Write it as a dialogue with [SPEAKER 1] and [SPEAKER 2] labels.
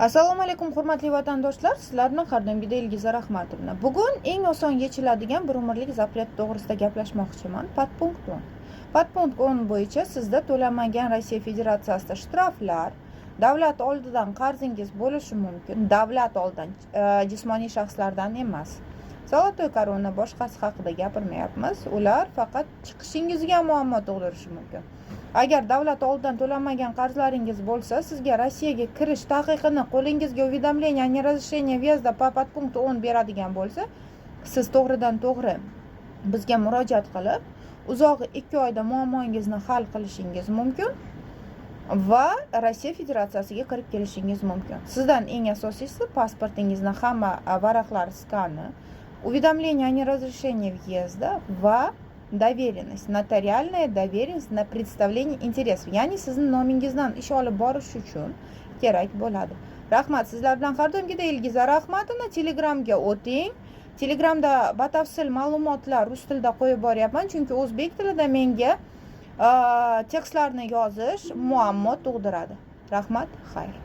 [SPEAKER 1] Assalomu alaykum, hurmatli vatandoshlar! Sizlar bilan har doimgidek Ilgiza Rahmatovna. Bugun eng oson yechiladigan bir umrlik запрет to'g'risida gaplashmoqchiman. Подпункт 10. Подпункт 10 bo'yicha sizda to'lanmagan Rossiya Federatsiyasida shtraflar, davlat oldidan qarzingiz bo'lishi mumkin. Davlat oldidan, jismoniy shaxslardan emas. Золотой Корона, boshqasi haqida gapirmayapmiz. Ular faqat chiqishingizga muammo tug'dirishi mumkin. Agar davlat oldidan to'lanmagan qarzlaringiz bo'lsa, sizga Rossiyaga kirish taqiqini, qo'lingizga уведомление о неразрешении въезда по подпункту 10 beradigan bo'lsa, siz to'g'ridan to'g'ri bizga murojaat qilib, uzog'i 2 oyda muammongizni hal qilishingiz mumkin va Rossiya Federatsiyasiga kirib kelishingiz mumkin. Sizdan eng asosiysi pasportingizni hamma varaqlari skani, уведомление о неразрешении въезда va доверенность, нотариальная доверенность на представление интересов, ya'ni sizni nomingizdan ish olib borish uchun kerak bo'ladi. Rahmat, sizlar bilan har doimgidek Ilgiza Rahmatovna. Telegramga o'ting. Telegramda batafsil ma'lumotlar rus tilida qo'yib boryapman, chunki o'zbek tilida menga tekstlarni yozish muammo tug'diradi. Rahmat, xayr.